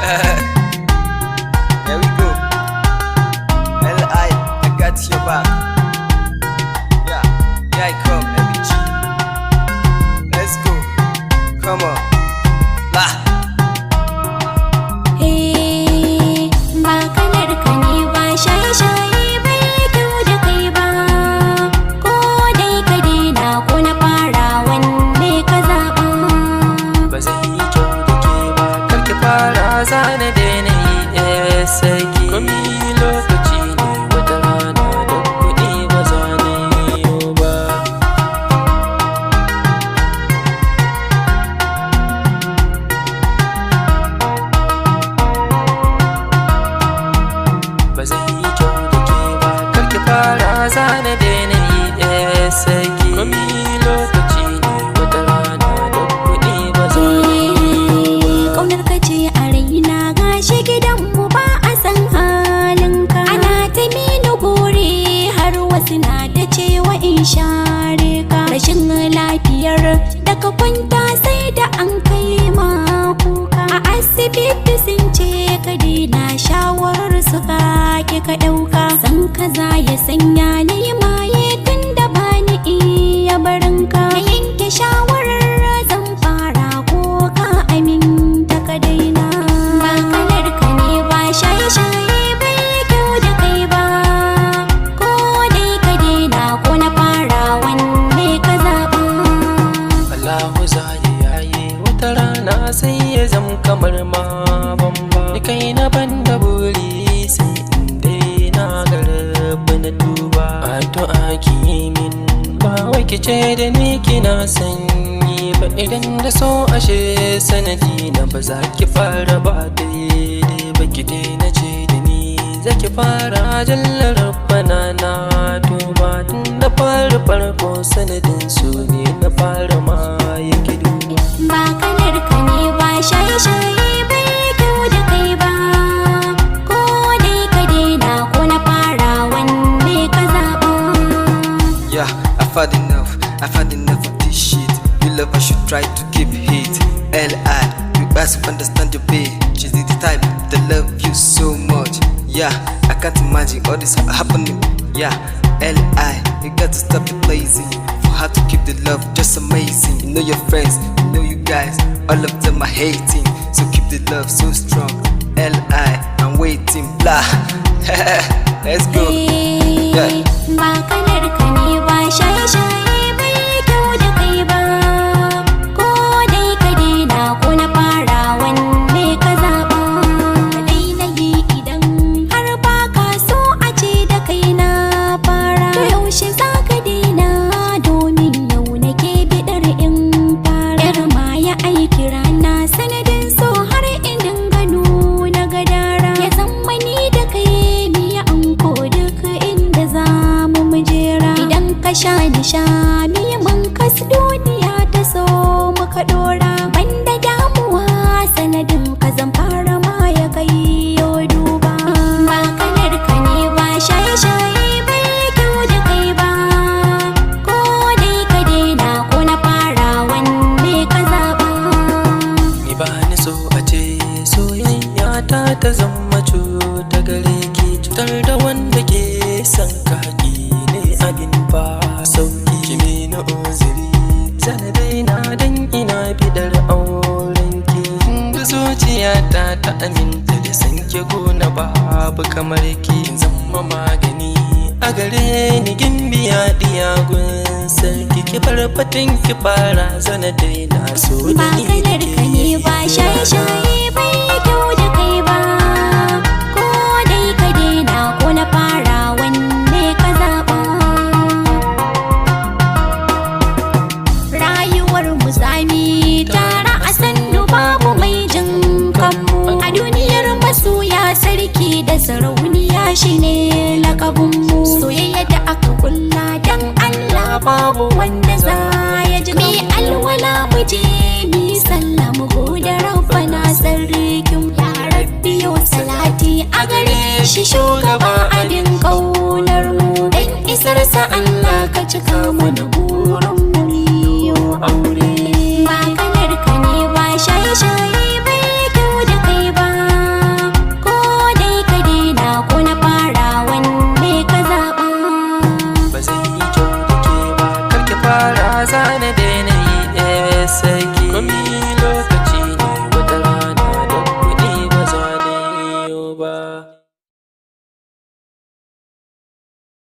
Here we go. L.I. I got your back. Yeah, here I come, MG. Let's go. Come on. La. Eh, ba kalar ka ne ba, shaye-shaye bai kyau da kai ba. Ko dai ka daina ko na fara, wanne ka zaɓa? Ba zai yi kyau da ke ba, kar ki fara, zana daina yi eh saki. Komi lokaci ne, wata rana da kuɗi ba za na yi ba. Ba zai yi kyau da ke ba, kar ki fara, zana daina yi eh saki. Komi lokaci ne, wata rana da kuɗi ba za na yi. Ƙaunar ka ce a raina, gashi gidanmu ba a san halinka. Ana ta mini gore, har wasu na ta cewa in share ka. Rashin lafiyar da ka kwanta, sai da an kai ma kuka. A asibiti sun ce ka daina, shawarar su ka ki ka ɗauka. San kaza ya sanya ni maye, tun da ba ni iya barinka. Na yanke shawarar zan fara, ko ka aminta ka daina. Ba kalar ka ne ba, shaye-shaye bai kyau da kai ba. Ko dai ka daina ko na fara, wanne ka zaɓa? Allahu za ya yaye, wata rana sai ya zam kamar ma bamba. Ni kai na ban da buri sai in daina garba na tuba. Addu'a ki yi min, ba wai ki ce da ni kina sanyi ba. Idan da so ashe sanadi na, ba za ki fara ba daidai ba. Ki daina ce da ni za ki fara, jalla rabbana na tuba. Tun na fara farko sanadin su ne na fara ma yake duba. Ba kalar ka ne ba, shaye-shaye bai kyau da kai ba. Ko dai ka daina ko na fara, wanne ka zaɓa? Yeah, I've had enough. I've had enough of this shit. You love, I should try to keep it. L.I. You guys understand your babe. She's the type that love you so much. Yeah, I can't imagine all this happening. Yeah, L.I. You got to stop the blazing. For how to keep the love just amazing. You know your friends, you know you guys, all of them are hating. So keep the love so strong. L.I. I'm waiting. Blah. Let's go. Yeah. Ba kalar ka ne ba, shaye-shaye bai kyau da kai ba. Ko dai ka daina ko na fara, wanne ka zaɓa? Ka daina yi idan har ba ka so a ce da kai na fara. To yaushe za ka daina? Domin yau nake biɗar in fara. Yar ma ya aiki rana sanadin so, har in dinga nuna gadara. Ya zama ni da kai miya anko, duk inda za mu mujera. Idan ka sha ni sha miya mun kas, duniya ta so muka dora. Banda damuwa sanadin ka, zan fara ma ya kai yo duba. Ba kalar ka ne ba, shaye-shaye bai kyau da kai ba. Ko dai ka daina ko na fara, wanne ka zaɓa? Ni ba ni so a ce soyayya ta ta zama cuta gare ki. Cutar da wanda ke son ka haƙi ne, abin ba sauki. Ki mini uzuri, zan daina dan ina bidar auren ki. Da zuciyata ta aminta da san ki, gona babu kamar ki. Kin zama magani a gare ni, gimbiya diyagun sarki. Ki bar batun ki fara, zana daina so da Ba ni kalar da ka ne ke. ba, shaye-shaye bai kyau da kai ba. Ko dai ka daina ko na fara, wanne ka zaɓa? Rayuwar mu zami tara a sannu, babu mai jin kanmu. A duniyar masoya, sarki da sarauniya shine lakabinmu. Soyayya da aka kulla dan Allah, babu wanda za ya ji. Mi alwala mu je mi sallah, mu gode rabbana sarkin. Ya rabbi, yo salati a gare shi, shugaba abin kaunar mu. Dan isar sa Allah ka cika mana burin mu yo aure. Ba kalar ka ne ba, shaye-shaye bai kyau da kai ba. za na daina yi, eh sarki. Komi